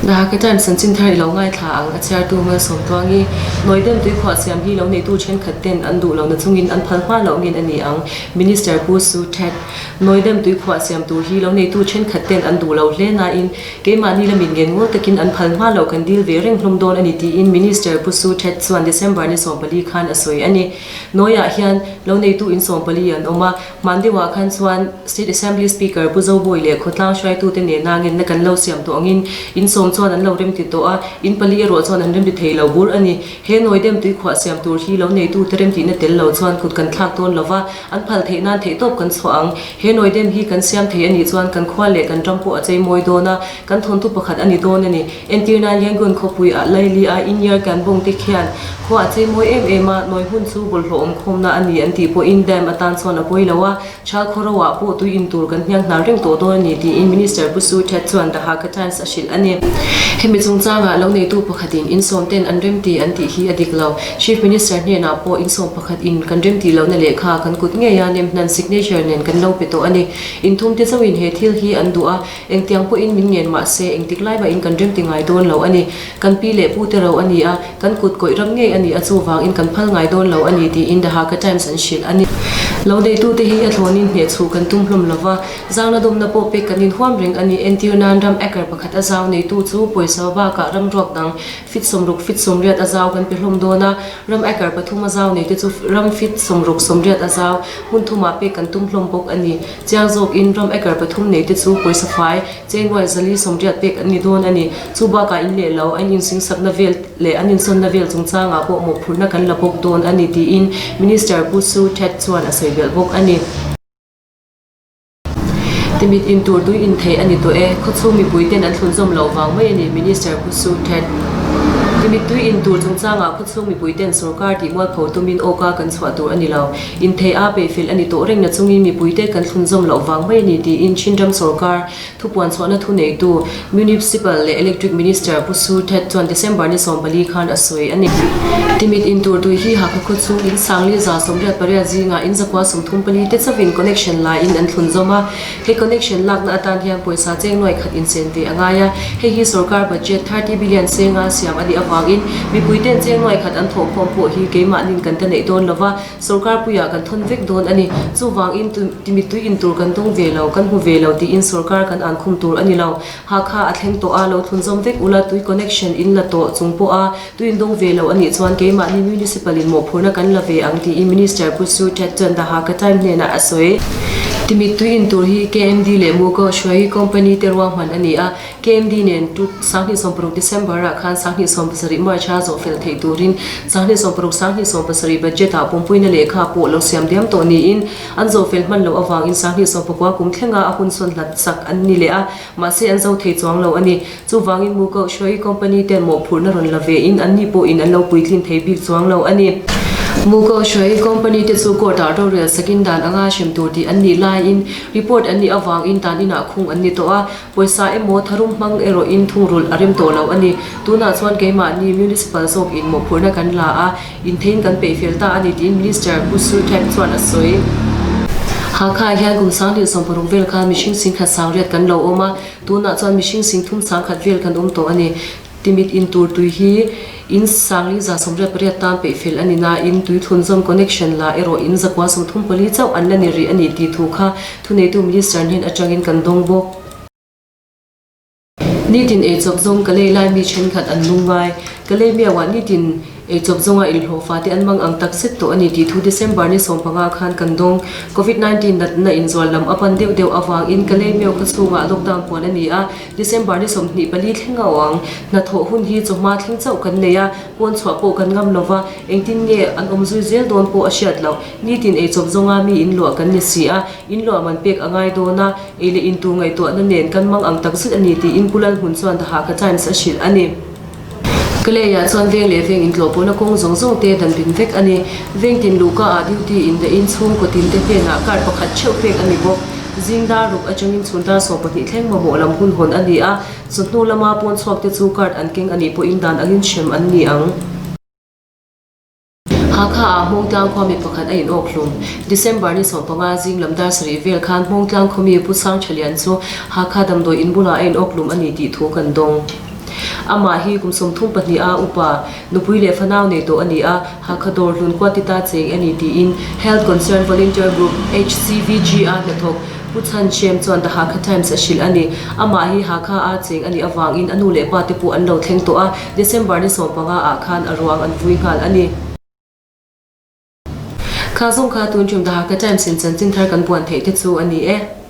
The Hakha Times chanchin thar i lo ngaithla ang a chhiartu Malsawmtluang i Nawidem tuikhuah siam hi lo neitu thenkhat ten an duh lohna chungin an phal hma loh ngen a ni ang, Minister Pu Su Htet. Nawidem tuikhuah siam tur hi lo neitu thenkhat ten an duh lo hle nain keimahni lamin ngen ngawl takin an phal hma loh kan dil ve reng hlawm dawn a ni tiin Minister Pu Su Htet chuan December ni 14 khan a sawi a ni. Nawiah hian lo neitu in 14 an awm a, Hman deuhah khan chuan State Assembly Speaker Pu Zobawi leh khawtlang hruaitute nena ngenna kan lo siam tawh angin in sawm chuan an lo remti tawh a, in pali erawh chuan an remti thei lo bur a ni. He nawidem tuikhuah siam tur hi lo neitute remtihna tel lo chuan kut kan thlak dawn lo va, an phal theih nan theihtawp kan chhuah ang. He nawidem hi kan siam thei a nih chuan kan khua leh kan ram pawh a chei mawi dawn a, kan thawnthu pakhat a ni dawn a ni. Entir nan Yangon khawpui ah Laili a Inyar kan bawng te khian khua a chei mawi em em a, nawi hmun chu bawlhhlawh awm khawmna a ni an tih pawhin dam atan chuan a pawi lo a, Chal khawro ah pawh tui in tur kan hniang hnar reng tawh dawn a ni tiin Minister Pu Su Htet chuan The Hakha Times a hrilh a ni. Hemi chungchangah lo neitu pakhatin insawm ten an remti an tih hi a dik lo. Chief Minister hnenah pawh insawm pakhat in kan remti lohna lehkha kan kut ngei a nemhnan signature nen kan lo pe tawh a ni. Inthum te chauhin he thil hi an duh a, Engtiang pawhin min ngen mah se, engtik lai mahin kan remti ngai dawn lo a ni. Kan pi leh pu te ro a ni a, kan kut kawih ram ngei a ni a, chuvangin kan phal ngai dawn lo a ni tiin The Hakha Times an hrilh a ni. Lo neitute hi a thlawnin hneh chhuh kan tum hlawm lo va, zangna dawmna pawh pek kan inhuam reng a ni. Entir nan ram acre pakhat a zau neitu chu pawisa bakah ram ruak dang fit 60 fit 80 a zau kan pe hlawm dawn a, ram acre pathum a zau neite chu ram fit 60 80 a zau hmun thumah pek kan tum hlawm bawk a ni. Chiang zawkin ram acre pathum nei te chu pawisa fai, chengnuai zali 80 pek an ni dawn a ni. Chu bakah in leh lo, an insingsak na vel leh an insawnna vel chungchangah pawh mawhphurhna kan la bawk dawn a ni tiin Minister Pu Su Htet chuan a sawi belh bawk a ni. Timit in tur tui in theih a ni tawh e, khawchhung mipui ten an thlunzawm loh vang mai a ni, Minister Pu Su Htet. Timit tui in tur chungchangah khawchhung mipui ten sorkar tih mualpho tumin awka kan chhuah tur a ni lo. Inthei a peihfel a ni tawh reng na chungin mipuite kan thlunzawm loh vang mai a ni tiin Chinram sorkar thupuan chhuahna thuneitu Municipal leh Electric Minister Pu Su Htet chuan December ni 14 khan a sawi a ni. Timit in tur tui hi Hakha khaw chhung in sangli 188 zingah in 134 te chauhin connection la in an thlunzawm a, he connection lakna atan hian pawisa cheng nuai khat inchen ve a ngai a, hei hi sorkar budget 30 billion senga siam a nih avangin mipuiten cheng nuai khat an thawhkhawm pawh hi keimahnin kan ta neih dawn lova, Sorkar puiah kan thawn vek dawn a ni. Chuvangin timittui in tur kan dawng ve lo, kan hmu ve lo tiin sorkar kan an khum tur a ni lo. Hakha a thleng tawh a, lo thlunzawm vek ula tui connection in la tawh chung pawh a tui in dawng ve lo a nih chuan keimahni municipal in mawhphurhna kan la ve ang tiin Minister Pu Su Htet chuan The Hakha Time hnenah a sawi. Timittui in tur hi KMD leh Muko Hruai Company te ruahman a ni a. KMD nen tuk 2016 December ah khan 2017 March a zawhfel theih turin 2016 2017 budget ah pumpuina lehkha pawh lo siam diam tawh niin an zawhfel hman loh avangin 2019 kum thlenga a hun sawn hlat sak an ni leh a, mahse an zo thei chuang lo a ni. Chuvangin Mukoh Hruai Company ten mawhphurhna rawn la ve in anni pawhin an lo puitlin thei bik chuang lo a ni. Mukoh Hruai Company te chu court ah rorel sakin dan anga hrem tur tih an nih laiin report an nih avangin dan inah khung an ni tawh a, Pawisa emaw tharum hmang erawhin thungrulh a rem tawh lo a ni. Tunah chuan keimahni Municipal zawk in mawhphurhna kan la a, intheiin kan peih fel ta a ni tiin Minister Pu Surthek chuan a sawi. Hakha hian kum 2016 vel khan mihring singkhat sangriat kan lo awm a, tunah chuan mihring singthum sangkhat vel kan awm tawh a ni. Timit in tur tui hi in 10,188 tan peih fel a ni nain tui thlunzawm connection la erawh in 934 chauh an la ni rih a ni tih thu kha thuneitu Minister hnen atangin kan dawng bawk. Nitin eichawp zawng ka lei lai mi thenkhat an lung ngai. Ka lei miauah nitin Eichawp zawnga inhlawh fate an mang ang tak zet tawh a ni tih thu December ni 15 khan kan dawng. Covid 19 natna inzual lam a pan deuh deuh avangin Kalaymyo khaw chhungah lockdown puan a ni a, December ni 24 thleng a awh ang. Hnathawh hun hi chawhma thleng chauh kan nei a, pawn chhuah pawh kan ngam lova, engtin nge an awm zui zel dawn pawh a hriat loh. Nitin eichawp zawnga mi inluah kan ni si a, inluah man pek a ngai dawn a, ei leh intur ngaihtuahna nen kan mang ang tak zet a ni tiin Pu Lalhmun chuan The Hakha Times a hrilh a ni. Kalei-ah chuan veng leh veng intlawhpawhna kawng zawng zawng te dan bin vek a ni. Veng tin luhka ah duty in dah in chhungkaw tin te hnenah card pakhat theuh pek a ni bawk. Zing dar ruk atangin chhun dar 12 thleng mamawh lam hun hawn a ni a, chawhnu lama pawn chhuak te chu card an keng a nih pawhin dan angin hrem an ni ang. Hakha ah Hmawngtlang khuami pakhat a in awk hlum. December ni 15 zing lam dar sarih vel khan Hmawngtlang khuami Pu Sangthalian chu Hakha damdawi in bulah a in awk hlum a ni tih thu kan dawng. Amah hi kum 32 a upa, nupui leh fanau nei tawh a ni a, Hakha dawr hlun Kuatita cheng a ni tiin Health Concern Volunteer Group, HCVG, a hnathawk Pu Chan Shem chuan The Hakha Times a hrilh a ni. Amah hi Hakha a cheng a nih avangin a nu leh pa te pawh an lo thleng tawh a, December ni 15 ah khan a ruang an vui nghal a ni. Kha zawng kha tun tum The Hakha Times in chanchin thar kan buan theih te chu a ni e.